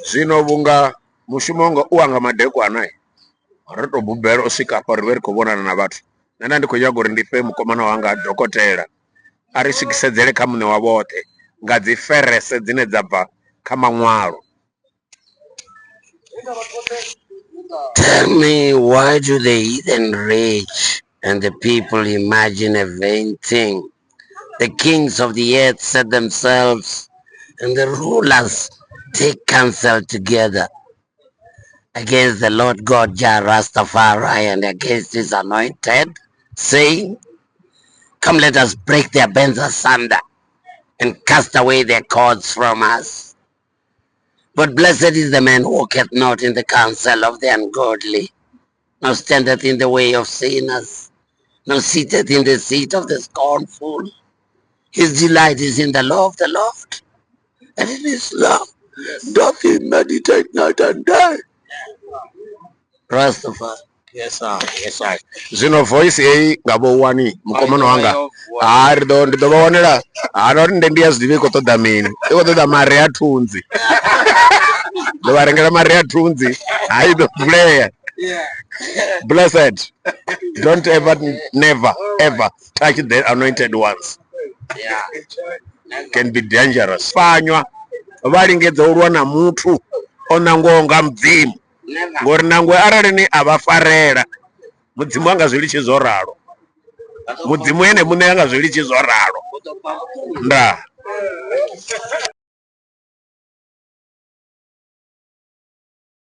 Zwino vhunga mushumo wanga u wanga madekwana ro to bubela u swika afha ri vhe ri khou vhonana na vhathu, nṋe nda ndi khou nyaga uri ndi fhe mukomana wanga dokotela a ri swikisedzele kha muṋe wa vhoṱhe nga dzi ferese dzine dza bva kha maṅwalo. Tell me, why do the heathen rage, and the people imagine a vain thing? The kings of the earth set themselves, and the rulers take counsel together against the Lord God Jah Rastafari and against his anointed, saying, Come, let us break their bands asunder and cast away their cords from us. But blessed is the man who walketh not in the counsel of the ungodly, nor standeth in the way of sinners, nor sitteth in the seat of the scornful. His delight is in the law of the Lord, and in his law doth he meditate night and day. Rastafari. Yes, sir. Yes, sir. Zwino voice heyi nga vho wani mukomana wanga ha ri ḓo ndi ḓo vha wanela ha na uri nde ndi ya zwi ḓivha i khou ṱoḓa mini i khou ṱoḓa mare a thunzi ḓo vha rengela mare a thunzi ha i ḓo vulea. Blessed, don't ever, never ever touch the anointed ones. Can be dangerous. Fanywa vha lingedza u lwa na muthu o nangwaho nga mudzimu, ngori nangwe arali ni a vha farela mudzimu anga zwi litshi zwo ralo, mudzimu ene muṋe anga zwi litshi zwo ralo. Ndaa.